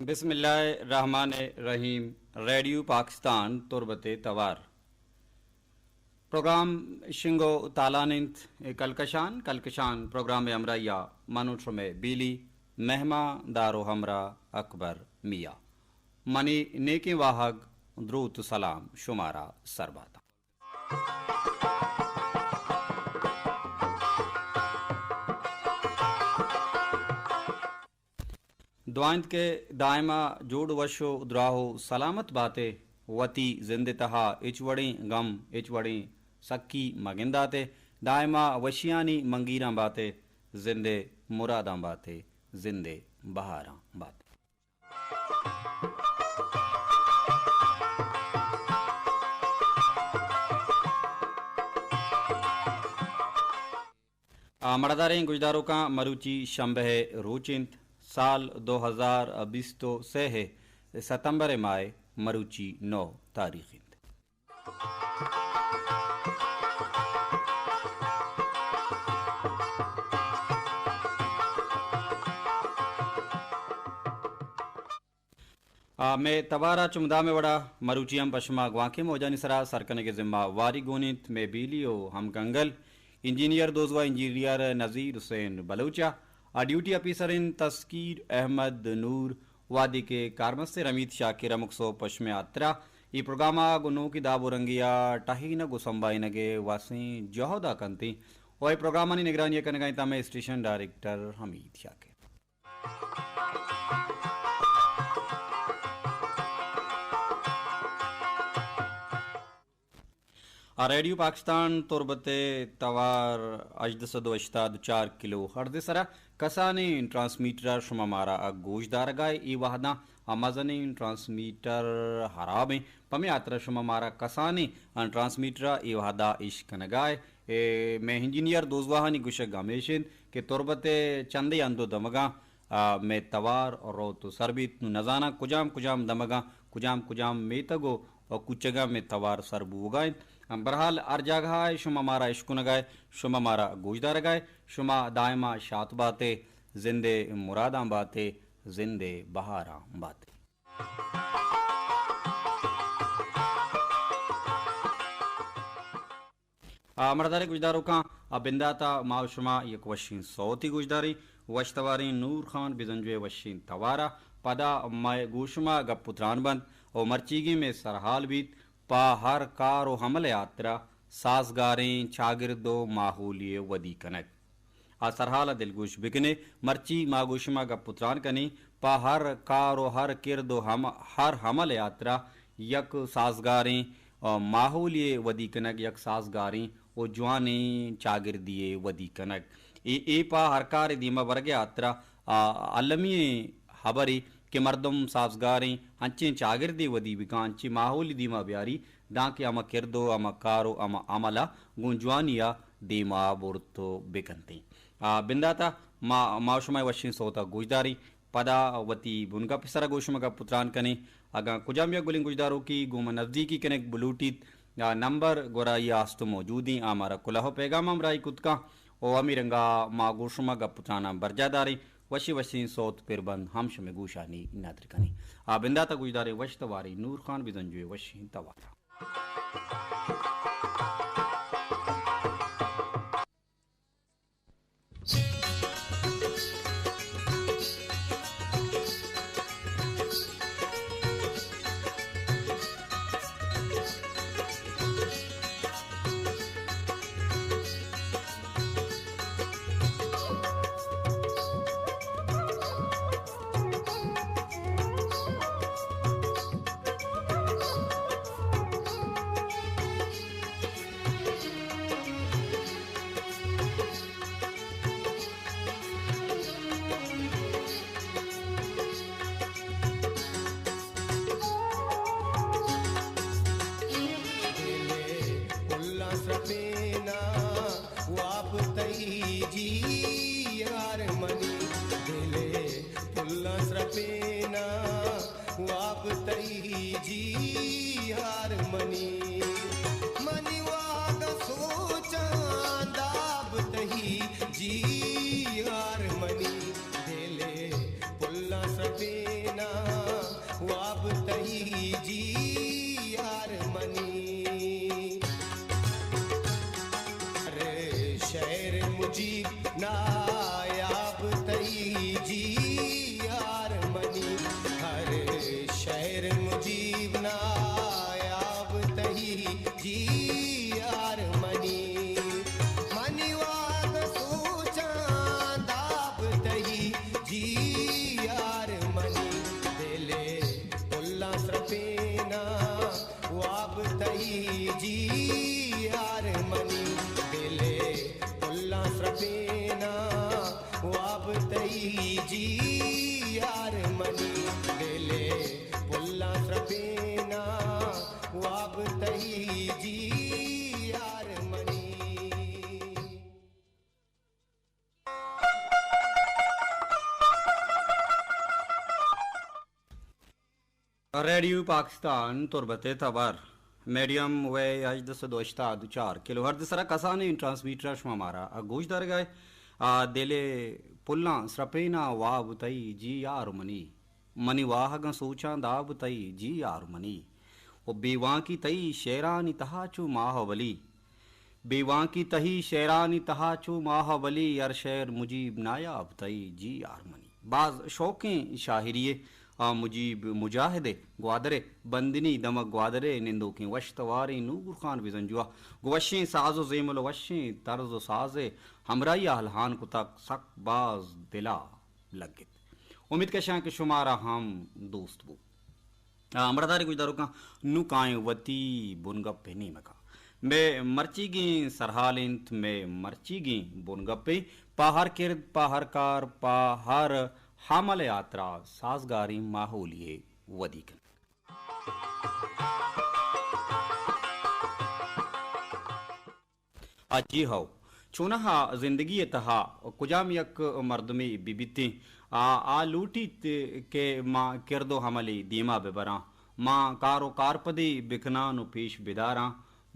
بسم اللہ الرحمن الرحیم۔ ریڈیو پاکستان تربت ءِ توار۔ پروگرام شنگ ءُ تالان اِنت۔ کلکشان، کلکشان پروگرام ءِ ہمراہی ءَ من ءُ شمئے بیلی، مہمان دار ءُ ہمراہ اکبر میاں۔ منی نیکیں واہگ، دروت ءُ سلام شمارا سر بات۔ دعا اِنت کہ دائما جوڑ، وش ءُ دراہ ءُ سلامت بات ئے، وتی زند ءِ تہا ہچ وڑیں غم، ہچ وڑیں سکی مہ گندات ئے، دائما وشیانی منگیراں بات ئے، زند ءِ مراداں بات ئے، زند ءِ بہاراں بات ئے۔ آ، مڑاداریں گوشداروکاں، مروچی شمبے ءِ روچ اِنت، سال دو ہزار بیست ءُ سئے ءِ ستمبر ءِ ماہ ءِ مروچی نو تاریخ اِنت۔ آ، مئے توار ءَ چو مدام ءِ وڑا مروچی ہم پہ شما گوانکیں موجانی سرا سر کنگ ءِ ذمہ واری گون اِنت مئے بیلی ءُ ہم کنگل انجینئر دوزواہ انجینئر نذیر حسین بلوچ ءِ۔ آ ڈیوٹی آفیسر اِنت تسکیر احمد نور۔ وہدے کہ کارمستر حمید شاکر ہمک سہب پہ شمئے ہاترا اے پروگرام ءَ گوں نوکیں داب ءُ رنگے ءَ ٹہینگ ءُ سمبھائینگ ءِ وسیں جہد ءَ کنت ایں ءُ اے پروگرامانی نگرانی ءَ کنگ ءَ اِنت مئے اسٹیشن ڈائریکٹر حمید شاکر۔ آ، ریڈیو پاکستان تربت ءِ توار ہژدہ سد ءُ ہشتاد ءُ چار کلو ہرٹز ءِ سرا کسانیں ٹرانسمیٹر ءَ شما مارا گوش دارگ ءَ ئے۔ اے وہداں آ مزنیں ٹرانسمیٹر ہراب ایں، پمے ہاترا شما مارا کسانیں ٹرانسمیٹر ءَ اے وہدا اش کنگ ءَ ئے۔ اے، مئے انجینئر دوزواہانی گوشگ ہمیش اِنت کہ تربت ءِ چندے ہند ءُ دمگاں آ، مئے توار روت ءُ سر بیت۔ نوں نزاناں کجام کجام دمگاں، کجام کجام میتگ ءُ، ءُ کوچگاں مئے توار سر بوگ ءَ اِنت۔ بہرحال ہر جاگہ ءَ شما مارا اشکنگ ءَ ئے، شما مارا گوشدارگ ءَ ئے، شما دائما شات بات ئے، زند ءِ مراداں بات ئے، زند ءِ بہاراں بات ئے۔ آ، مڑاداریں گوشداروکاں، آ بندات ءَ ما ءُ شما یک وشیں سوتے گوشداریں، وش تواریں نور خان بزنجو ءِ وشیں توار ءَ۔ پدا مئے گوشما گپ ءُ تران بنت ءُ مرچیگیں مئے سرحال بیت، پہ ہر کار ءُ عمل ءِ ہاترا سازگاریں چاگرد ءُ ماحولے ودی کنگ۔ آ سرحال ءَ دلگوش بکن ئے، مرچی ما گوں شما گپ ءُ تران کنیں، پہ ہر کار ءُ ہر کرد ءُ ہم-، ہر عمل ءِ ہاترا یک سازگاریں، آ، ماحولے ودی کنگ، یک سازگاریں ءُ جوانیں چاگردے ودی کنگ۔ اے، اے پہ ہر کارے دیما برگ ءِ ہاترا، آ، المی ئیں ہبرے کہ مردم سازگاریں انچیں چاگردے ودی بکاں، انچیں ماحولے دیما بیاری، دانکہ ہما کرد ءُ ہما کار ءُ ہما عمل ءَ گوں جوانی ءَ دیما برت بکنتیں۔ آ، بندات ءَ ما، ما شما وشیں سوت ءَ گوشداریں، پدا وتی بنگپ ءِ سرا گوں شما گپ ءُ تران کنیں۔ اگاں کجام یک گلیں گوشداروکے گوں ما نزدیکی کنگ بلوٹیت، آ، نمبر گورا آئی ءَ است ءُ موجودیں، آ مارا کلوہ ءُ پیغام ہمراہی کت کن ءُ ہمے رنگا ما گوں شما گپ ءُ تراناں برجاہ داریں۔ وشیں وشیں سوت پر بند ہم شمئے گوشانی ندر کنیں۔ آ بندات ءَ گوشداریں وش تواریں نور خان بزنجو ءِ وشیں توار ءَ۔ دل ءِ پلاں سرپیناں واب تئی جی ہارمنی، دل ءِ پلاں سرپیناں واب تئی جی ہارمنی۔ منی واہگ ءَ سوچاں داب تئی جی ہارمنی، دل ءِ پلاں سرپیناں جی یار منی، منی واہگ سوچاں داب تئی، جی یار منی، دل ءِ پلاں سرپیناں واب تئی، جی یار منی، دل ءِ پلاں سرپیناں واب تئی، جی یار منی، دل ءِ پلاں سرپیناں واب تئی، جی یار منی۔ ریڈیو پاکستان تربت ءِ تبر، میڈیم ویو ہژدہ سد و ہشتاد و چار کلو ہرتز ءِ سرا کسانیں ٹرانسمیٹر ءَ شما مارا گوش دارگ ءَ ئے۔ آ دل ءِ پلاں سرپیناں واب تئی، جی یار منی، منی واہگاں سوچاں داب تئی، جی یار منی۔ و بے وانکی تئی شعرانی تہا چو ماہولی، بے وانکی تئی شعرانی تہا چو ماہولی، ہر شعر مجیب نایاب تئی، جی یار منی۔ باز شوقیں شاعری ءِ آ مجیب مجاہد ءِ گوادر ءِ بندنی دمگ، گوادر ءِ نندوکیں وش تواریں نور خان بزنجو ءَ گوں وشیں ساز و زیمل و وشیں طرز و ساز ءِ ہمراہی ءَ الہان کتگ، سک باز دل ءَ لگت۔ امیت کشاں کہ شمارا ہم دوست بو۔ آ، ہمراہداریں گوشداروکاں، نوں کائیں وتی بنگپ ءِ نیمگ ءَ۔ مئے مرچیگیں سرحال انت، مئے مرچیگیں بنگپ ءِ پہ ہر کرد، پہ ہر کار، پہ ہر عمل ءِ ہاترا سازگاریں ماحولے ءِ ودی کنگ۔ آ جی ہو، چوناہا زندگی ءِ تہا کجام یک مردمے بہ بیتیں، آ، آ لوٹیت کہ ما کرد و عملے دیما بہ براں، ما کار و کارپدے بکناں و پیش بداراں،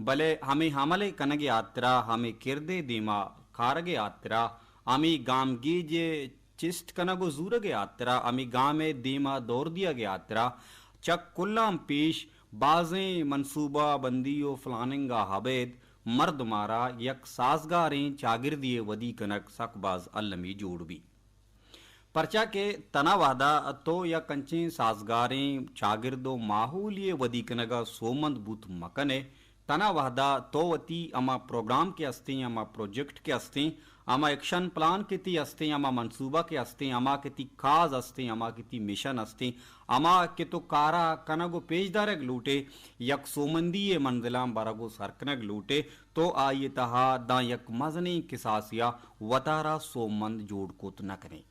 بلے ہمے عمل ءِ کنگ ءِ ہاترا، ہمے کرد ءِ دیما کارگ ءِ ہاترا، ہمے گامگیج ءِ چست کنگ و زورگ ءِ ہاترا، ہمے گام ءِ دیما دور دیگ ءِ ہاترا چہ کلاں پیش بازیں منصوبہ بندی و پلاننگ ءَ ابید مردم ءَ را یک سازگاریں چاگردے ءِ ودی کنگ سک باز المی جوڑ بی۔ پرچا کہ تنا وہدا تو یک انچیں سازگاریں چاگرد و ماحولے ءِ ودی کنگ ءَ سوبمند بوت مکن ئے، تنا وہدا تو وتی ہما پروگرام کہ استیں، ہما پروجیکٹ کہ استیں، ہما ایکشن پلان کہ تئی استیں، ہما منصوبہ کہ استیں، ہما کہ تئی کاز استیں، ہما کہ تئی مشن استیں، ہما کہ تو کارا کنگ و پیش دارگ لوٹ ئے، یک سوبمندی ءِ منزلاں برگ و سر کنگ لوٹ ئے، تو آئی ءِ تہا داں یک مزنیں کساسے ءَ وتارا سوبمند جوڑ کت نہ کن ئے۔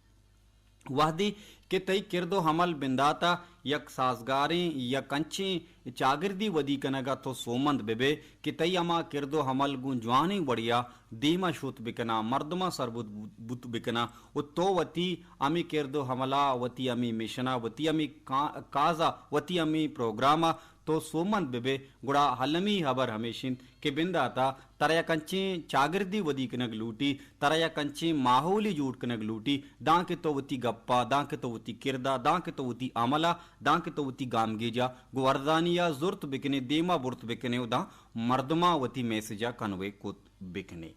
وہدے کہ تئی کرد و عمل بندات ءَ یک سازگاریں، یک انچیں چاگردے ودی کنگ ءَ تو سوبمند بہ بئے کہ تئی ہما کرد و عمل گوں جوانیں وڑے ءَ دیما شت بکناں، مردماں سربد بوت بکناں و تو وتی ہمے کرد و عمل ءَ، وتی ہمے مشن ءَ، وتی ہمے کا-، کاز ءَ، وتی ہمے پروگرام ءَ تو سوبمند بہ بئے، گڑا المی ہبر ہمیش انت کہ بندات ءَ ترا یک انچیں چاگردے ودی کنگ لوٹی، ترا یک انچیں ماحولے جوڑ کنگ لوٹی، دانکہ تو وتی گپ ءَ، دانکہ تو وتی کرد ءَ، دانکہ تو وتی عمل ءَ، دانکہ تو وتی گامگیج ءَ گوں ارزانی ءَ زرت بکن ئے، دیما برت بکن ئے و داں مردماں وتی میسج ءَ کنوے کت بکن ئے۔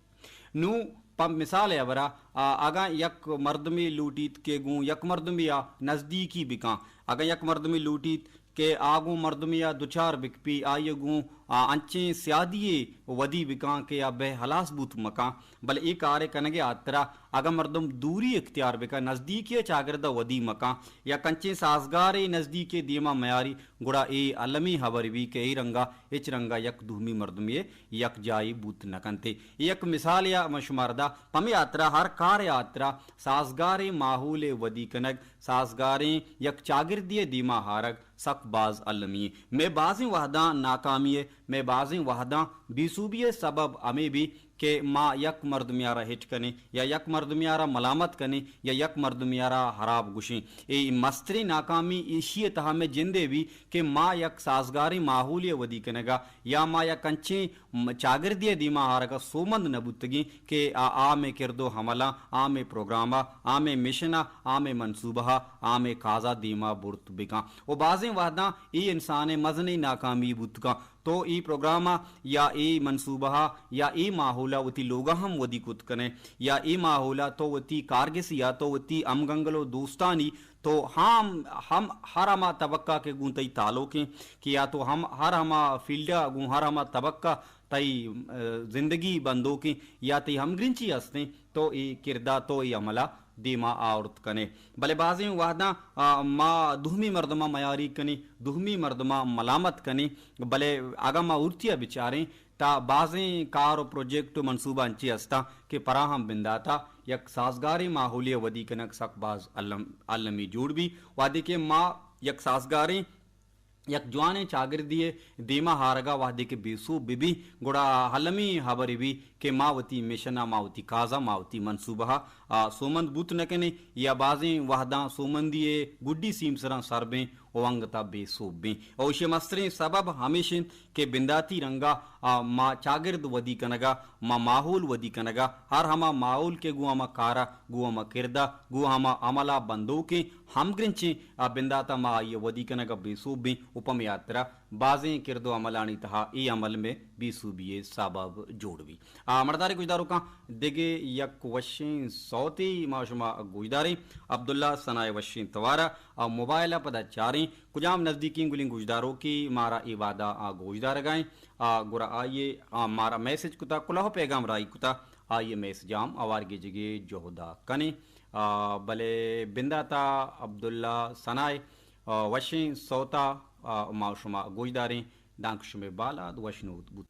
نوں پہ مثال ءِ ہبرا، آ، اگاں یک مردمے لوٹیت کہ گوں یک مردمے ءَ نزدیکی بکاں، اگاں یک مردمے لوٹیت کہ آ گوں مردمے ءَ دچار بکپی، آئی ءَ گوں، آ، انچیں سیادی یے ودی بکاں کہ آ بہ ہلاس بوت مکاں، بلے اے کار ءِ کنگ ءِ ہاترا اگاں مردم دوری اختیار بکاں، نزدیکی ءِ چاگرد ءَ ودی مکاں، یک انچیں سازگارے نزدیک ءَ دیما میاری، گڑا اے المی ہبر بی کہ اے رنگ ءَ ہچ رنگ ءَ یک دومی مردمے ءِ یکجائی بوت نہ کنت۔ اے یک مثالے ءَ من شمارا دا، پمے ہاترا ہر کار ءِ ہاترا سازگاریں ماحولے ودی کنگ، سازگاریں یک چاگردے ءِ دیما آرگ سک باز المی۔ مئے بازیں وہداں ناکامی ءِ، مئے بازیں وہداں بے سوبی ءِ سبب ہمے بی کہ ما یک مردمے ءَ را ہٹ کنیں یا یک مردمے ءَ را ملامت کنیں یا یک مردمے ءَ را ہراب گوشیں۔ اے مستریں ناکامی ایشی ءِ تہا مئے جند ءِ بی کہ ما یک سازگاریں ماحولے ءِ ودی کنگ ءَ یا ما یک انچیں م-، چاگردے ءِ دیما آرگ ءَ سوبمند نہ بوتگیں کہ آ، آ مئے کرد و عملاں، آ مئے پروگرام ءَ، آ مئے مشن ءَ، آ مئے منصوبہ ءَ، آ مئے کاز ءَ دیما برت بکاں۔ و بازیں وہداں اے انسان ءِ مزنیں ناکامی بوت کاں۔ تو اے پروگرام ءَ یا اے منصوبہ ءَ یا اے ماحول ماحول ءَ وتی لوگ ءَ ہم ودی کت کن ئے، یا اے ماحول ءَ تو وتی کارگسی ءَ تو وتی ہمگنگل و دوستانی تو ہم، ہم ہر ہما طبقہ کہ گوں تئی تعلق ایں کہ یا تو ہم ہر ہما فیلڈ ءَ گوں ہر ہما طبقہ تئی، ءَ، زندگی بندوک ایں یا تئی ہمگرنچی ہست ایں، تو اے کرد ءَ تو اے عمل ءَ دیما آورت کن ئے۔ بلے بازیں وہداں، آ، ما دومی مردماں میاریگ کن ایں، دومی مردماں ملامت کن ایں، بلے اگاں ما ہورتی ءَ بچار ایں، تا بازیں کار و پروجیکٹ و منصوبہ انچیں ہستاں کہ پراہم بندات ءَ یک سازگاریں ماحولے ءِ ودی کنگ سک باز الم-، المی جوڑ بی۔ وہدے کہ ما یک سازگاریں، یک جوانیں چاگردے ءِ دیما آرگ ءَ وہدے کہ بے سوب بہ بی، گڑا المی ہبرے بی کہ ما وتی مشن ءَ، ما وتی کاز ءَ، ما وتی منصوبہ ءَ، آ، سومند بوت نہ کن ایں یا بازیں وہداں سومندی ءِ گڈی سیمسراں سر بیں و انگت ءَ بے سوب بیں۔ و ایشی ءِ مستریں سبب ہمیش انت کہ بنداتی رنگ ءَ، آ، ما چاگرد ودی کنگ ءَ، ما ماحول ودی کنگ ءَ، ہر ہما ماحول کہ گوں ہما کار ءَ، گوں ہما کرد ءَ، گوں ہما عمل ءَ بندوکیں ہمگرنچیں، آ، بندات ءَ ما آئی ءِ ودی کنگ ءَ بے سوب بیں و پمے ہاترا بازیں کرد و عملانی تہا اے عمل مئے بے سوبی ءِ سبب جوڑ بی۔ آ، مڑداریں گوشداروکاں، دگہ یک وشیں سوتے ما شما گوشداریں۔ عبداللہ ثنا ءِ وشیں توار ءَ، آ، موبائل ءَ پدا چاریں۔ کجام نزدیکیں گلیں گوشداروکے مارا اے وہد ءَ، آ، گوشدارگ ءَ ایں، آ، گڑا آئی ءَ، آ، مارا میسج کتہ، کلوہ پیغام راہی کتہ، آئی ءِ میسج ءَ ہم ہوار گیجگ ءِ جہد ءَ کنیں۔ آ، بلے بندات ءَ عبداللہ ثنا ءِ، آ، وشیں سوت ءَ، آ، ما شما گوشداریں۔ دانکہ شمئے بالاد وشنود بوت۔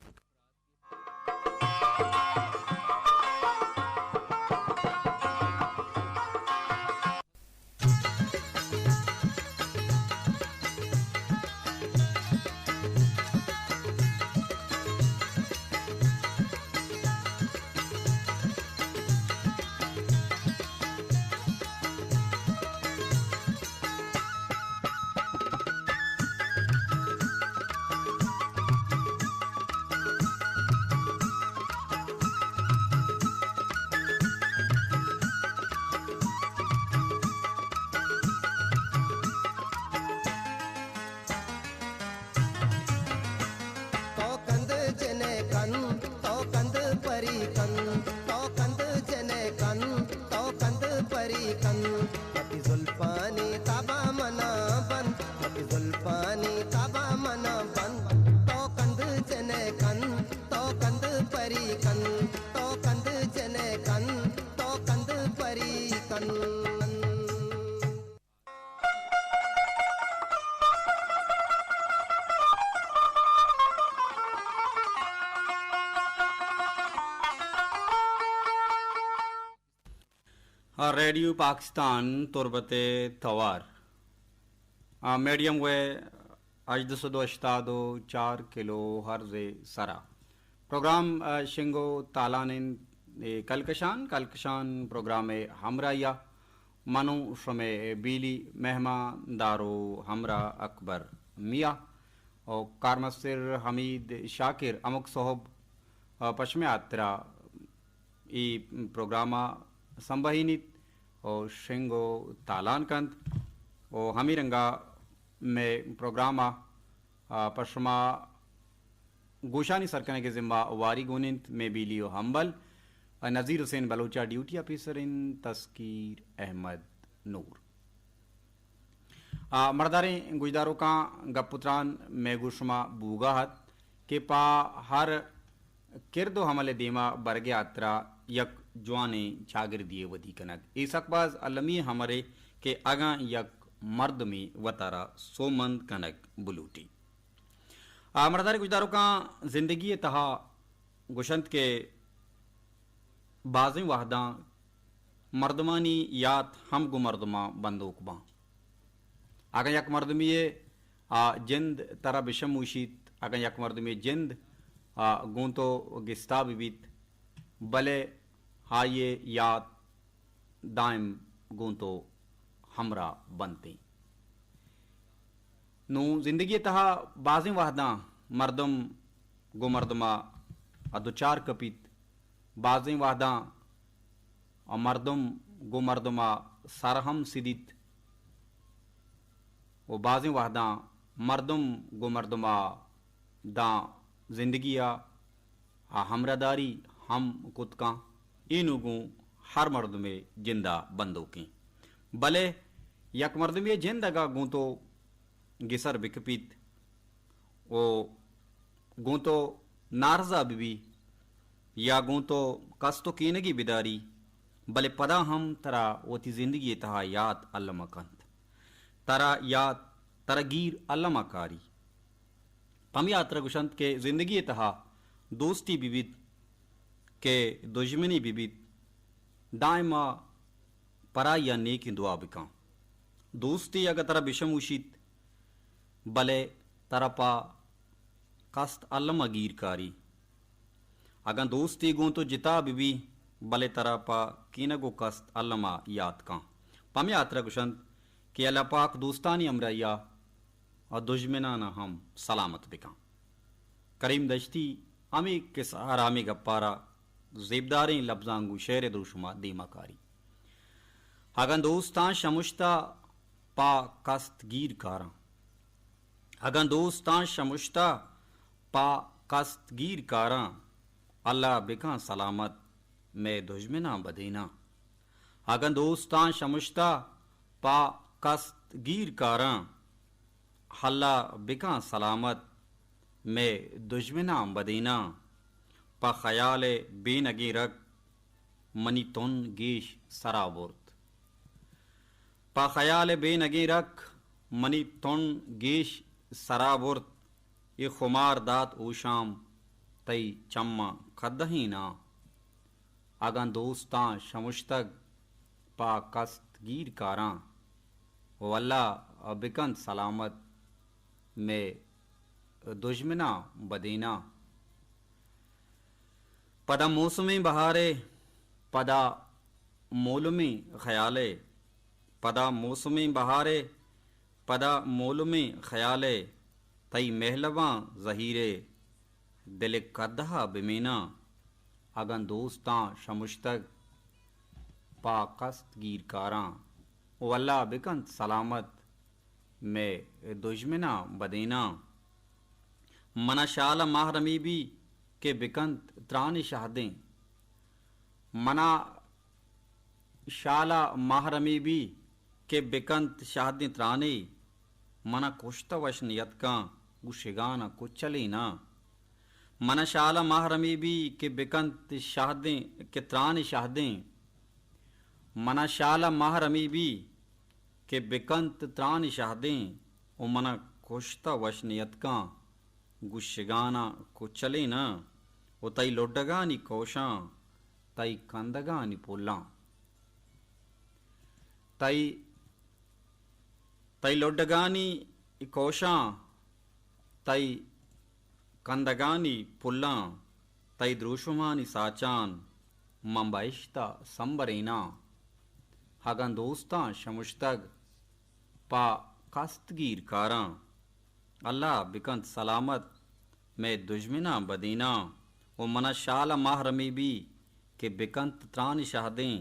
تو کند جنکن، تو کند پریکن، تو کند جنکن، تو کند پریکن۔ وتی زلفانی تابا منا بند، وتی زلفانی تابا منا بند۔ تو کند جنکن، تو کند پریکن، تو کند جنکن، تو کند پریکن۔ آ، ریڈیو پاکستان تربت ءِ توار۔ آ، میڈیم ویو ہژدہ سد و ہشتاد و چار کلو ہرز ءِ سرا۔ پروگرام، آ، شنگ و تالان انت، اے کلکشان، کلکشان پروگرام ءِ ہمراہی ءَ من و شمئے بیلی مہماندار و ہمراہ اکبر میاں و کارمستر حمید شاکر ہمک سہب، آ، پہ شمئے ہاترا اے پروگرام ءَ سمبہینیت و شنگ و تالان کنت و ہمے رنگ ءَ مئے پروگرام ءَ، آ، پہ شما گوشانی سر کنگ ءِ ذمہ واری گون انت مئے بیلی و ہمبل، آ، نذیر حسین بلوچ ءَ ڈیوٹی آفیسر انت تسکیر احمد نور۔ آ، مڑداریں گوشداروکاں، گپ و تران مئے گوں شما بوگا ات کہ پہ ہر کرد و عمل ءِ دیما برگ ءِ ہاترا یک جوانیں چاگردے ودی کنگ اے سک باز المی ہمرے کہ اگاں یک مردمے وتارا سومند کنگ بلوٹی۔ آ، مڑداریں گوشداروکاں، زندگی ءِ تہا گوشنت کہ بازیں وہداں مردمانی یات ہم گوں مردماں بندوک باں۔ اگاں یک مردمے ءِ، آ، جند ترا بشموشیت، اگاں یک مردمے ءِ جند، آ، گوں تو گستا بہ بیت، بلے آئی ءِ یات دائم گوں تو ہمراہ بنت ایں۔ نوں زندگی ءِ تہا بازیں وہداں مردم گوں مردم ءَ دچار کپیت، بازیں وہداں مردم گوں مردم ءَ سر ہم سدیت و بازیں وہداں مردم گوں مردم ءَ داں زندگی ءَ آ ہمراہداری ہم کت کن، اینو گوں ہر مردمے جندا بندوکیں۔ بلے یک مردمے جند اگاں گوں تو گسر بکپیت و گوں تو نارضا ببی یا گوں تو کست و کینگی بداری، بلے پدا ہم ترا وتی زندگی تہا یات الما کنت، ترا یات، ترا گیر الما کاری۔ پمی ہاترا گوشنت کہ زندگی تہا دوستی ببیت کہ دژمنی ببیت، دائما پرائی ء نیکیں دعا بکن۔ دوستی اگاں ترا بشموشیت، بلے ترا پہ کست الما گیر کاری۔ اگاں دوستی گوں تو جتا ببی، بلے ترا پہ کینگ و کست الما یات کن۔ پمی ہاترا گوشنت کہ اللہ پاک دوستانی ہمراہیا ء دژمنانا ہم سلامت بکن۔ کریم دشتی ہمے کسہ ء را، ہمے گپ ء را زیبداریں لبزاں گوں شعر ء دروشم ء دیما کاری۔ اگاں دوستاں شمشتہ پہ کست گیر کاراں، اگاں دوستاں شمشتہ پہ کست گیر کاراں، اللہ بکن سلامت مئے دژمناں بدیناں۔ اگاں دوستاں شمشتہ پہ کست گیر کاراں، اللہ بکن سلامت مئے دژمناں بدیناں۔ پہ خیال ء بینگیں رک منی تن گیش سرا برت۔ پہ خیال ء بینگیں رک منی تن گیش سرا برت۔ اے خمار دات ہوشام تئی چماں کدہیناں۔ اگاں دوستاں شمشتگ پہ کست گیر کاراں، واللہ بکنت سلامت مئے دژمناں بدیناں۔ پدا موسمیں بہارے، پدا مولمیں خیالے، پدا موسمیں بہارے، پدا مولمیں خیالے، تئی مہلباں زہیرے، دل کدہا بمیناں۔ اگاں دوستاں شمشتگ پہ کست گیر کاراں، واللہ بکنت سلامت مئے دژمناں بدیناں۔ منا شال ء ماہرمی بی کہ بکنت ترانی شہدیں۔ منا شال ء ماہرمی بی کہ بکنت شہدیں ترانے۔ منا کشتہ وش نیتکاں گوں شگان ء کچلیناں۔ منا شال ء ماہرمی بی کہ بکنت شہدیں، کہ ترانی شہدیں۔ منا شال ء ماہرمی بی کہ بکنت ترانی شہدیں، و منا کشتہ وش نیتکاں گوں شگاناں کچلیناں، و تئی لڈگانی کوشاں، تئی کندگانی پلاں۔ تئی، تئی لڈگانی کوشاں، تئی کندگانی پلاں، تئی دروشمانی ساچان، من بہشت ء سمبریناں۔ اگاں دوستاں شمشتگ پہ کست گیر کاراں، اللہ بکنت سلامت مئے دژمناں بدیناں۔ و منا شال ء ماہرمی بی کہ بکنت ترانی شہدیں،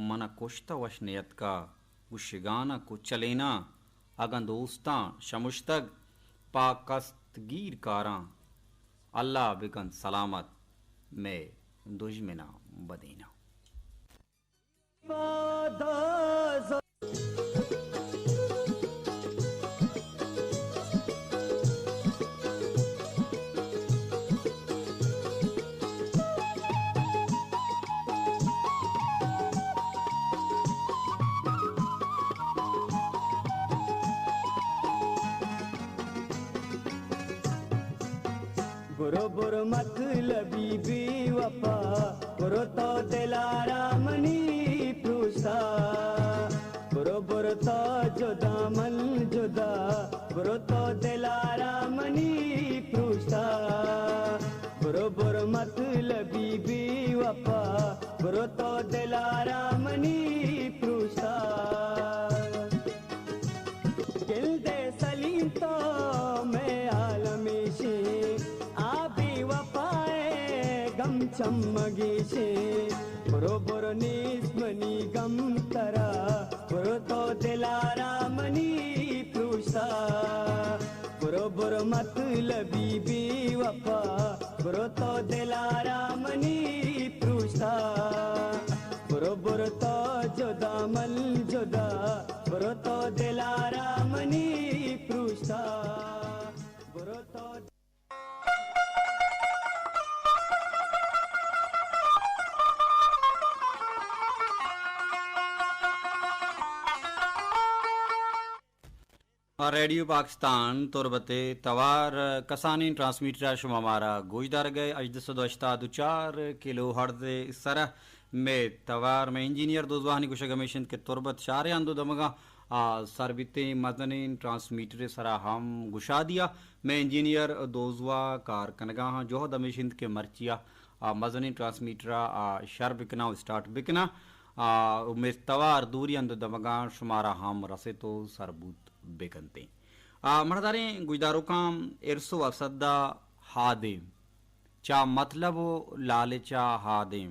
منا کشتہ وش نیتکا گوں شگاناں کچلیناں۔ اگاں دوستاں شمشتگ پہ کست گیر کاراں، اللہ بکنت سلامت مئے دژمناں بدیناں۔ برو برو مطلبی بے وفا، برو تو دلارا منی پروشتا۔ برو برو تو جدا من جدا، برو تو دلارا منی پروشتا۔ برو برو مطلبی بے وفا، برو تو دلارا منی پروشتا۔ گلدے سلیم تو مئے عالمیشیں، آ بے وفائے گم چمگیشیں۔ برو برو نیست منی گم ترا، برو تو دلارا منی پروشتا۔ برو برو مطلبی بے وفا، برو تو دلارا منی ریڈیو پاکستان تربت ءِ توار کسانیں ٹرانسمیٹر ءَ شما مارا گوش دارگ ءَ، ہژدہ سد و ہشتاد و چار کلو ہرٹز ءِ سرا مئے توار۔ مئے انجینئر دوزواہانی گوشگ ہمیش انت کہ تربت شہر ءِ ہند و دمگاں آ سر بیتیں مزنیں ٹرانسمیٹر ءِ سرا ہم گشادی ءَ۔ مئے انجینئر دوزواہ کار کنگا ہاں، جہد ہمیش انت کہ مرچی ءَ آ مزنیں ٹرانسمیٹر ءَ آ شر بکناں و اسٹارٹ بکناں۔ آ، و مئے توار دوری ہند و دمگاں شمارا ہم رسیت و سر بوت بکنتیں۔ آ، مڑداریں گوشداروکاں، ارس و حسد ءَ ہادیں، چہ مطلب و لالچ ءَ ہادیں،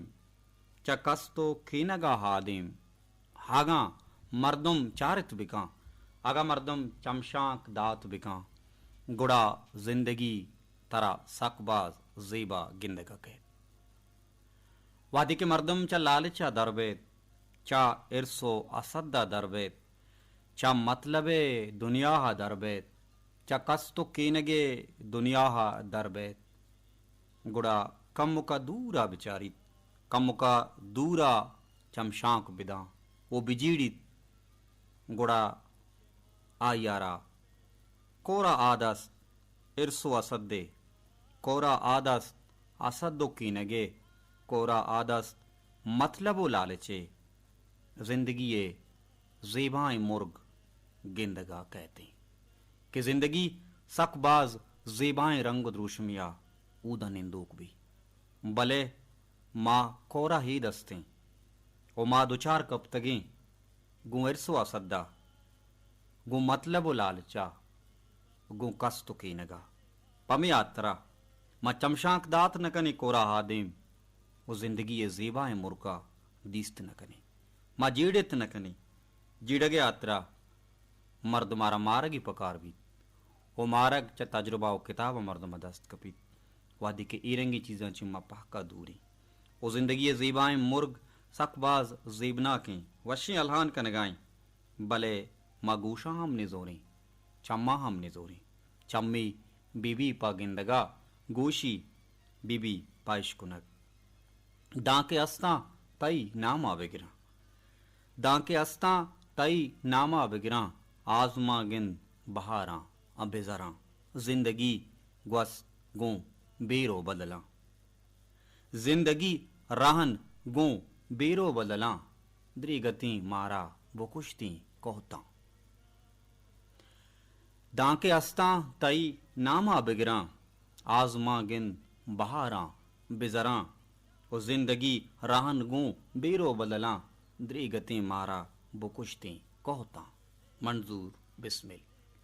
چہ کست و کینگ ءَ ہادیں۔ اگاں مردم چارت بکاں، اگاں مردم چمشانک دات بکاں، گڑا زندگی ترا سک باز زیبا گندگ ءَ کئیت۔ وہدے کہ مردم چہ لالچ ءَ در بیت، چہ ارس و حسد ءَ در بیت، چہ مطلب ءِ دنیا ءَ در بیت، چہ کست و کینگ ءِ دنیا ءَ در بیت، گڑا کمک ءَ دور ءَ بچاریت، کمک ءَ دور ءَ چمشانک بداں و بجیڑیت، گڑا آئی ءَ را کور ءَ آد است ارس و حسد ءِ، کور ءَ آد است حسد و کینگ ءِ، کور ءَ آد است مطلب و لالچ ءِ۔ زندگی ءِ زیبائیں مرگ گندگ ءَ کئیتیں کہ زندگی سک باز زیبائیں رنگ و دروشمے ءَ اود ءَ نندوک بی، بلے ما کور ءَ اے دستیں و ما دچار کپتگیں گوں ارس و حسد ءَ، گوں مطلب و لالچ ءَ، گوں کست و کینگ ءَ۔ پمے ہاترا ما چمشانک دات نہ کنیں، کور ءَ ہادیں و زندگی ءِ زیبائیں مرگ ءَ دیست نہ کنیں۔ ما جیڑت نہ کنیں۔ جیڑگ ءِ ہاترا مردم ءَ را مارگی پکار بیت و مارگ چہ تجربہ و کتاب ءَ مردم ءَ دست کپیت۔ وہدے کہ اے رنگیں چیزاں چہ ما پہک ءَ دوریں و زندگی ءِ زیبائیں مرگ سک باز زیبناکیں، وشیں الہان کنگائیں، بلے ما گوشاں ہم نزوریں، چماں ہم نزوریں۔ چمی بی بی پہ گندگ ءَ، گوشی بی بی پہ اشکنگ۔ دانکہ استاں تئی نام ءَ بگراں، دانکہ استاں تئی نام ءَ بگراں، آزماں گند بہاراں ءُ بزراں۔ زندگی گوست گوں بیر ءُ بدلاں، زندگی رہن گوں بیر ءُ بدلاں، دریگتیں مارا بکشتیں کوہتاں۔ دانکہ استاں تئی نام ءَ بگراں، آزماں گند بہاراں بزراں، ءُ زندگی رہن گوں بیر ءُ بدلاں، دریگتیں مارا بکشتیں کوہتاں۔ منظور بسمل۔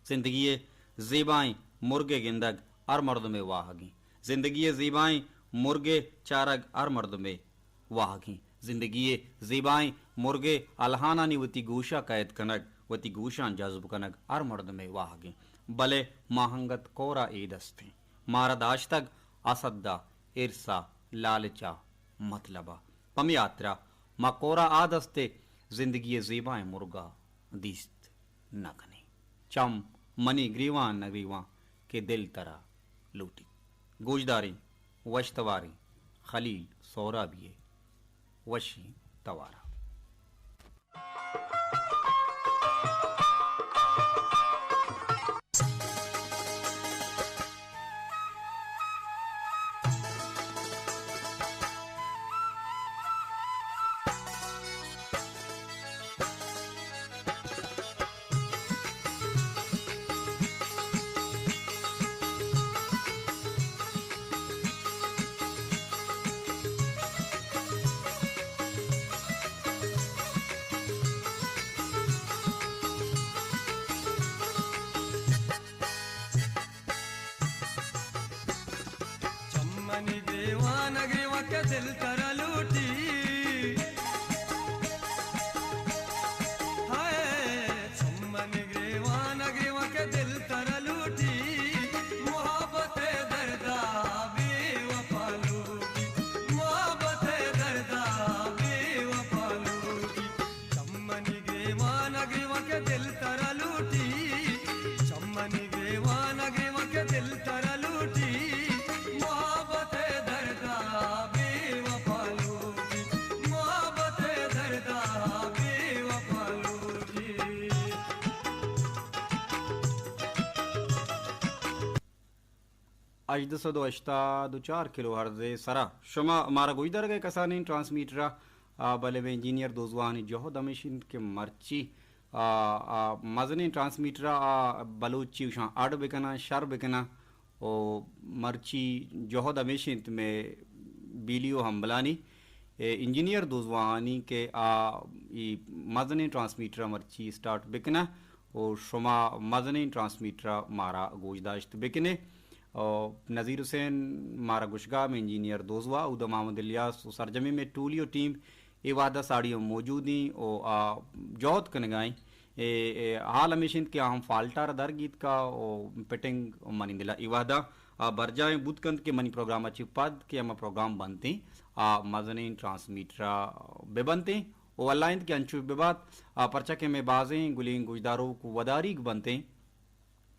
زندگی ءِ زیبائیں مرگ ءِ گندگ ہر مردم ءِ واہگیں۔ زندگی ءِ زیبائیں مرگ ءِ چارگ ہر مردم ءِ واہگیں۔ زندگی ءِ زیبائیں مرگ ءِ الہانانی وتی گوش ءَ قید کنگ، وتی گوشاں جذب کنگ ہر مردم ءِ واہگیں۔ بلے ما انگت کور ءَ اے دستیں۔ مارا داشتگ حسد ءَ، ارس ءَ، لالچ ءَ، مطلب ءَ۔ پمے ہاترا ما کور ءَ آ دست ءِ زندگی ءِ زیبائیں مرگ ءَ دیست نہ کنیں۔ چم منی گریوان نہ گریوان کہ دل ترا لوٹیت۔ گوشداریں، وش تواریں خلیل سہرابی ءِ وشیں توار ءَ۔ چمنی گریوان ءَ گریوان کہ دل ترا لوٹی۔ ہائے، چمنی گریوان ءَ گریوان کہ دل ترا لوٹی۔ محبت ءِ درد ءَ بے وفا لوٹی۔ محبت ءِ درد ءَ بے وفا لوٹی۔ چمنی گریوان ءَ گریوان کہ دل ترا لوٹی، چمنی گریوان ءَ گریوان کہ دل ترا لوٹی، محبت ءِ درد ءَ بے وفا ہژدہ سد و ہشتاد و چار کلو ہرز ءِ سرا شما مارا گوشدارگ ءَ کسانیں ٹرانسمیٹر ءَ، آ، بلے مئے انجینئر دوزواہانی جہد ہمیش انت کہ مرچی، آ، آ، مزنیں ٹرانسمیٹر ءَ آ بلوچی اشاں اڈ بکناں، شر بکناں۔ و مرچی جہد ہمیش انت مئے بیلی و ہمبلانی، اے، انجینئر دوزواہانی کہ آ ای مزنیں ٹرانسمیٹر ءَ مرچی اسٹارٹ بکناں و شما مزنیں ٹرانسمیٹر ءَ مارا گوشداشت بکنے۔ و نذیر حسین مارا گوشگا، مئے انجینئر دوزواہ، اودا محمد الیاس و سرجمیں مئے ٹولی و ٹیم اے وہدا ساڑی ہم موجود ایں و آ جہد کنگا ایں۔ اے، اے، حال ہمیش انت کہ آ ہم فالٹ ءَ را در گیتکا و پٹنگ منی دل ءَ اے وہدا آ برجاہیں بوت کنت کہ منی پروگرام ءَ چہ پد کہ ہما پروگرام بنتیں، آ مزنیں ٹرانسمیٹر ءَ بہ بنتیں و اللہ انت کہ انچو بہ بات، آ پرچا کہ مئے بازیں گلیں گوشداروک وداریگ بنتیں۔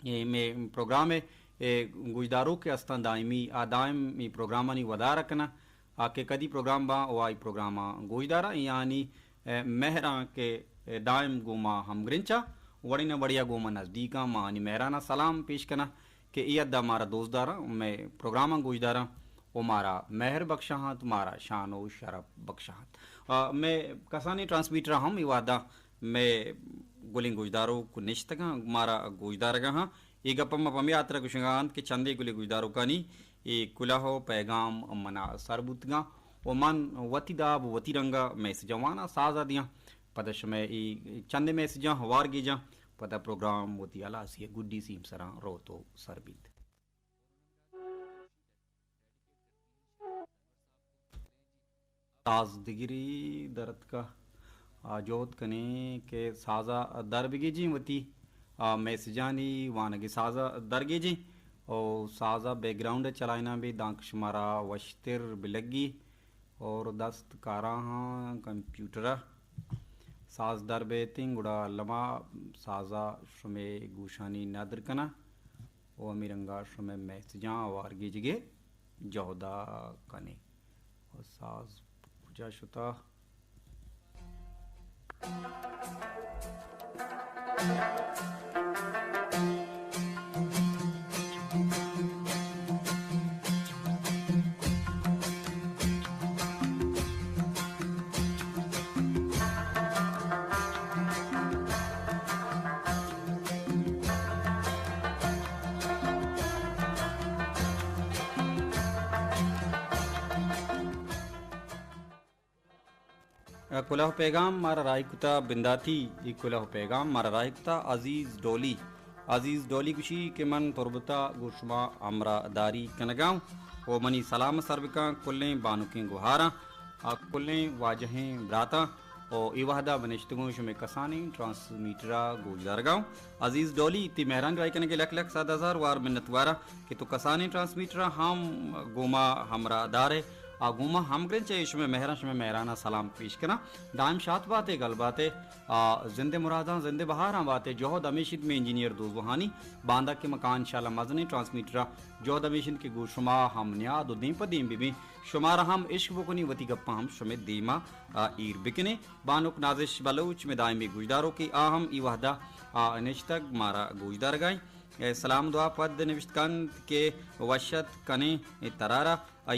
اے مئے پروگرام ءِ، اے، گوشداروک کہ استاں دائمی، آ دائم اے پروگرامانی ودار ءَ کناں، آ کہ کدی پروگرام باں و آئی پروگراماں گوشداراں، یعنی، اے، مہراں کہ، اے، دائم گوں ما ہمگرنچاں، وڑے نہ وڑے ءَ گوں ما نزدیکاں، ما آنی مہراناں سلام پیش کناں کہ اے حد ءَ مارا دوست داراں، مئے پروگراماں گوشداراں و مارا مہر بخشاں انت، مارا شان و شرپ بخشاں انت۔ آ، مئے کسانیں ٹرانسمیٹر ہم اے وہدا مئے گلیں گوشداروک نشتگاں، مارا گوشدارگا ہاں۔ اے گپ ءَ ما پمے ہاترا گوشگا انت کہ چندے گلیں گوشداروکانی اے کلہ و پیغام منا سر بوتگاں و من وتی داب و وتی رنگا میسجاں واناں، سازا دیاں۔ پدا شمئے اے چندے میسجاں ہوار گیجاں، پدا پروگرام وتی ہلاسی ءِ گڈی سیمسراں روت و سر بیت۔ ساز دگری در اتکا، آ، جہد کنیں کہ سازا در بگیجیں، وتی، آ، میسجانی وانگی سازا در گیجیں و سازا بیک گراؤنڈ چلائنا بھی دانکہ شمارا وشتر بلگی اور دست کاراں کمپیوٹر ساز در بیتیں، گڑا الما سازا شمے گوشانی ندر کناں۔ و ہمے رنگا شمئے میسجاں ہوار گیجگے جہدا کنیں۔ و ساز کجا شتا؟ کلہ پیغام مارا راہی کتا بنداتی، اے کلہ پیغام مارا راہی کتا عزیز ڈولی۔ عزیز ڈولی گوشی کہ من تربتا گوں شما ہمراہ داری کنگاؤں و منی سلام سر بکاں کلیں بانکیں گوہاراں، آ کلیں واجہیں براتاں و اے وہدا بنشتگوں شمے کسانیں ٹرانسمیٹرا گوشدارگاؤں۔ عزیز ڈولی، تی مہران راہی کنگے لکھ لکھ صد ہزار وار منتواراں کہ تو کسانیں ٹرانسمیٹرا ہم گوما ہمراہ دارے، آ گوما ہمگرنچ اے شمے مہراں، شمے مہرانا سلام پیش کناں۔ دائم شات باتے، گل باتے، آ، زند مراداں، زند بہاراں باتے۔ جہد ہمیش انت مئے انجینئر دوزوہانی، باندا کہ مکان انشاءاللہ مزنیں ٹرانسمیٹرا جہد ہمیش انت کہ گوں شما ہم نیاد و دیم پہ دیم ببیں، شمارا ہم عشق بکنیں، وتی گپاں ہم شمے دیما، آ، ایر بکنیں۔ بانک نازش بلوچ مئے دائمی گوشداروکے، آ ہم ای وہدا، آ، نشتگ مارا گوشدارگائیں۔ اے سلام دعا پد نوشت کنت کہ وش ات کنیں ترارا،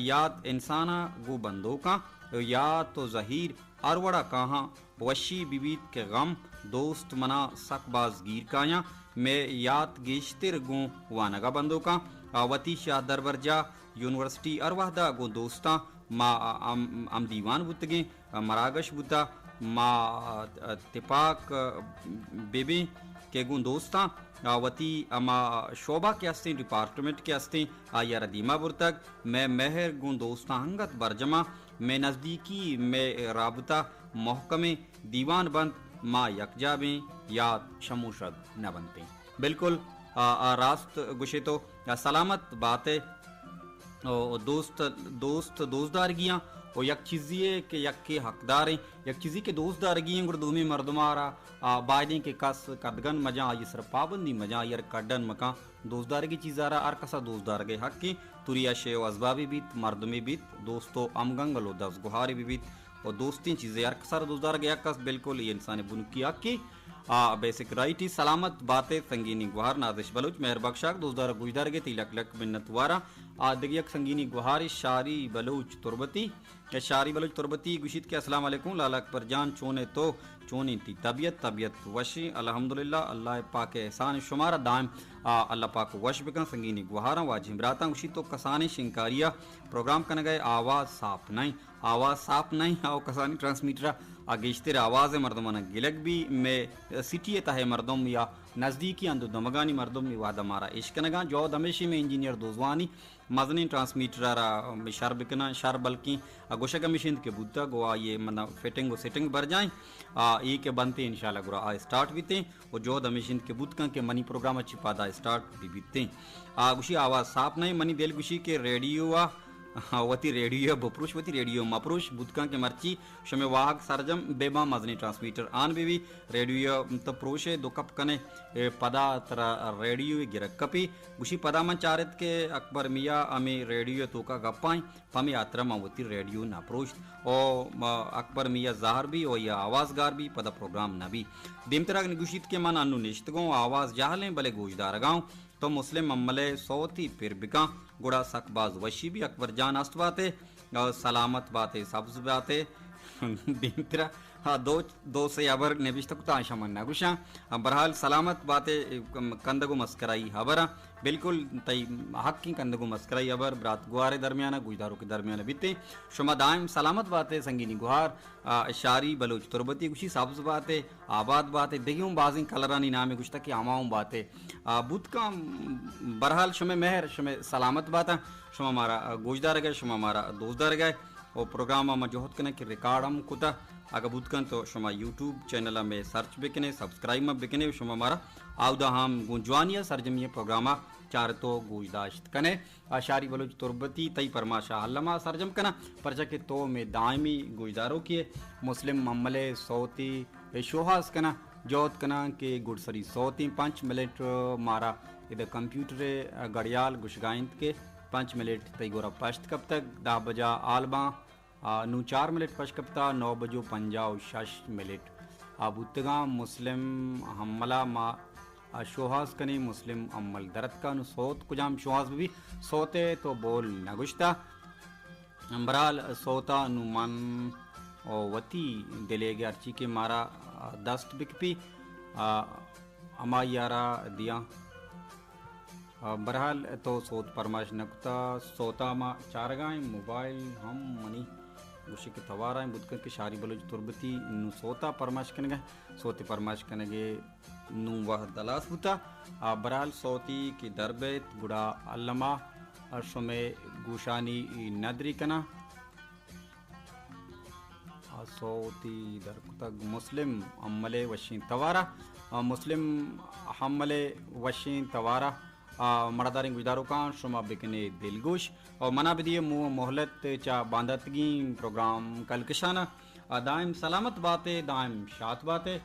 یات انسانا گوں بندوکاں، یات و زہیر ہر وڑا کاہاں، وشی ببیت کہ غم دوست منا سک باز گیر کایاں، مئے یات گیشتر گوں وانگا بندوکاں۔ آ وتی شاہ دربرجاہ یونیورسٹی ہر وہدا گوں دوستاں ما ہم، ہم دیوان بوتگیں، مراگش بوتا، ما تپاک ببیں کہ گوں دوستاں وتی ہما شعبہ کہ ہستیں، ڈپارٹمنٹ کہ ہستیں، آئی ء را دیما برتگ۔ مئے مہر گوں دوستاں انگت برجماں، مئے نزدیکی، مئے رابطہ محکمیں، دیوان بنت، ما یکجا بیں، یات شموشگ نہ بنتیں۔ بالکل، آ، آ، راست گوشے تو، آ، سلامت بات ئے۔ او دوست، دوست، دوست دارگیاں۔ او یک چیزی ئے کہ یکے حقداریں، یک چیزی کہ دوست دارگی ایں، گڑا دومی مردم ء را، آ، بائدیں کہ کس کدگن مجاں، آئی سر پابندی مجاں، آئی ء را کڈن مکاں۔ دوست دارگی چیز ء را ہر کس ء دوست دارگ ء حق ایں۔ توری ء شے و ازبابے بیت، مردمے بیت، دوست و ہمگنگل و دزگوہارے بہ بیت۔ و دوستیں چیزے ہر کس ء را دوست دارگ ء حق است، بالکل اے انسان ء بنکی حقے۔ آ بیسک رائٹی۔ سلامت باتے سنگینی گوہار نازش بلوچ، مہر بخشاک دوزدار گوشدارگے تئی لک لک منت وارا۔ آ دگہ یک سنگینی گوہارے شاری بلوچ تربتی۔ شاری بلوچ تربتی گوشیت کہ السلام علیکم لالا اکبر جان، چون ئے تو؟ چونیں تئی طبیعت؟ طبیعت وشیں الحمدللہ، اللہ پاک احسان شمارا دائم، آ، اللہ پاک وش بکن۔ سنگینی گوہاراں واجہیں براتاں گوشیت تو کسانیں شنکاری ءَ پروگرام کنگ ءَ ئے، آواز ساپ نہ ایں۔ آواز ساپ نہ ایں، او کسانیں ٹرانسمیٹر ءَ آ گیشتر آواز ءَ مردماناں گلگ بی۔ مئے سٹی ءِ تہ ءِ مردم یا نزدیکی اند ءُ دمگانی مردم اے وہد ءَ مارا اشکنگاں۔ جہد ہمیشی مئے انجینئر دوزوانی مزنیں ٹرانسمیٹر ءَ را شر بکناں، شر بلکیں گوشگ ہمیش انت کہ بوتگ ءُ آئی ءِ منا فٹنگ ءُ سٹنگ برجائیں۔ آ، اے کہ بنت انشاءاللہ گڑا آ اسٹارٹ بیتیں ءُ جہد ہمیش انت کہ بوت کن کہ منی پروگرام ءَ چہ پادا اسٹارٹ بہ بیتیں۔ آ گوشی آواز ساپ نہ ایں، منی دل گوشی کہ ریڈیو ءَ وتی ریڈیو ءَ بپروش، وتی ریڈیو ءَ مپروش، بوت کن کہ مرچی شمئے واہگ سرجم بہ باں، مزنیں ٹرانسمیٹر آن بہ بی، ریڈیو ءَ تو پروش ئے، دو کپ کن ئے، اے پدا ترا ریڈیو ءِ گرگ کپی۔ گوشی پدا من چارت کہ اکبر میاں ہمے ریڈیو ءِ توکا گپاں، پمے ہاترا من وتی ریڈیو نہ پروشت۔ او ما اکبر میاں زہر بی او یا آواز گار بی، پدا پروگرام نہ بی۔ دیمترا گوشیت کہ من انو نشتگوں، آواز جہل ایں بلے گوشدارگاں۔ تو مسلم ہمل ءِ سوتی پر بکن، گڑا سک باز وشی بی۔ اکبر جان است باتے، سلامت باتے، سبز باتے۔ دیمترا، ہاں، دو، دو سے ہبر نبشتہ کتا، آشاں من نگوشاں۔ بہرحال سلامت باتے، کندگ و مسکرائی ہبراں۔ بالکل تئی حقیں کندگ و مسکرائی ہبر برات گوارے درمیانا، گوشداروکے درمیانا بیتیں۔ شما دائم سلامت باتے، سنگینی گوہار۔ آ، شاری بلوچ تربتی گوشی، سبز باتے، آباد باتے، دگہ اوں بازیں کلرانی نامے گوشتہ کہ ہما اوں باتے۔ آ، بوت کن، بہرحال شمئے مہر، شمئے سلامت باتاں، شما مارا، آ، گوشدارگئے، شما مارا دوستدارگئے۔ و پروگرام ما جہد کناں کہ ریکارڈ ہم کتہ، اگہ بوت کن تو شما یوٹیوب چینل ہمے سرچ بکنے، سبسکرائب ہم بکنے، شما مارا آودا ہم گوں جوانی سرجمی پروگرام چارتو گوشداشت کنے۔ آ، شاری بلوچ تربتی، تئی پرماش ء الما سرجم کناں، پرچا کہ تو مئے دائمی گوشداروکے ئے۔ مسلم ممل ء سوتے شوہاز کناں، جہد کناں کہ گڈسری سوتیں پنچ منٹ مارا ادا کمپیوٹر ء گڑیال گوشگا انت کہ پنچ منٹ تئی گورا پشت کپتگ، دہ بجا آلباں۔ آ، نوں چار منٹ پش کپتا، نو بجو پنجاہ و شش منٹ آ بوتگاں۔ مسلم حمل ء ما، آ، شوہاز کنیں، مسلم حمل درتکا۔ نوں سوت کجام شوہاز بہ بی؟ سوت ء تو بول نہ گوشتا۔ بہرحال سوتا نوں من و وتی دلیگ ہرچی کہ مارا، آ، دست بکپی، آ، ہمائی ء را دیاں۔ آ، بہرحال تو سوت پرماش نہ کتا، سوتا ما چارگا ایں، موبائل ہم منی گوشے کہ توارا ایں، بوت کن کہ شاری بلوچ تربتی نوں سوتا پرماش کنگا ایں، سوتے پرماش کنگے نوں وہد ہلاس بوتا۔ آ، بہرحال سوتی کہ در بیت گڑا الما، آ، شمے گوشانی ندری کناں۔ آ، سوتی در کتگ مسلم حمل ء وشیں توارا۔ آ، مسلم حمل ء وشیں توارا۔ آ، مڑاداریں گوشداروکاں شما بکنے دلگوش۔ او منا بدیے مو-، مہلت چہ بانداتگیں پروگرام کلکشان ء۔ آ، دائم سلامت باتے، دائم شات باتے،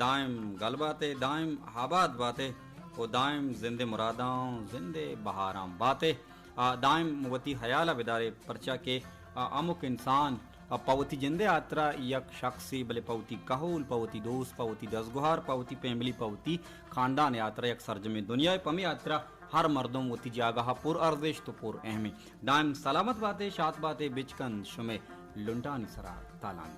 دائم گل باتے، دائم آباد باتے، او دائم زند مراداں، زند بہاراں باتے۔ آ، دائم وتی حیال ء بدارے، پرچا کہ، آ، ہمک انسان، آ، پہ وتی جند ء ہاترا یک شخصے، بلے پہ وتی کہول، پہ وتی دوست، پہ وتی دزگوہار، پہ وتی فیملی، پہ وتی خاندان ء ہاترا یک سرجمیں دنیا ء۔ پمے ہاترا ہر مردم وتی جاگہ ء پر ارزشت و پر اہمیں۔ دائم سلامت باتے، شات باتے، بچکند شمے لنٹانی سرا تالان۔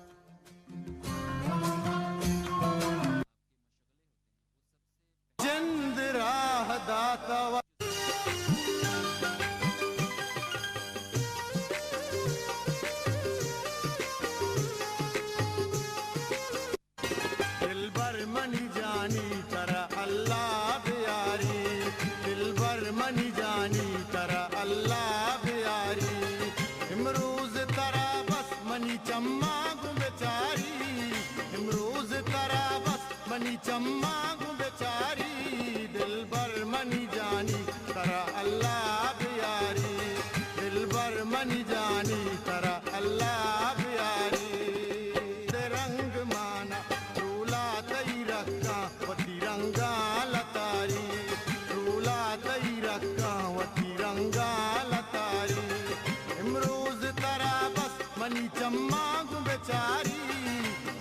جند راہ داتا و دلبر منی جانی ترا اللہ بیاری، دلبر منی جانی ترا اللہ بیاری، امروز ترا بس منی چماں گوں بچاری، امروز ترا بس منی چماں گوں بچاری، دلبر منی جانی ترا اللہ بیاری، دلبر منی جانی ترا اللہ بیاری۔ دے رنگ مانا رولا تئی رکاں وتی رنگاں لتاری، رولا تئی رکاں وتی رنگاں لتاری، امروز ترا بس منی چماں گوں بچاری،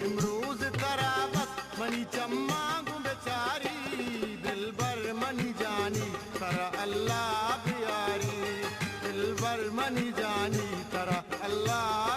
امروز ترا بس منی چم ما گوں بچاری دلبر منی جانی، ترا اللہ بیاری، دلبر منی جانی، ترا اللہ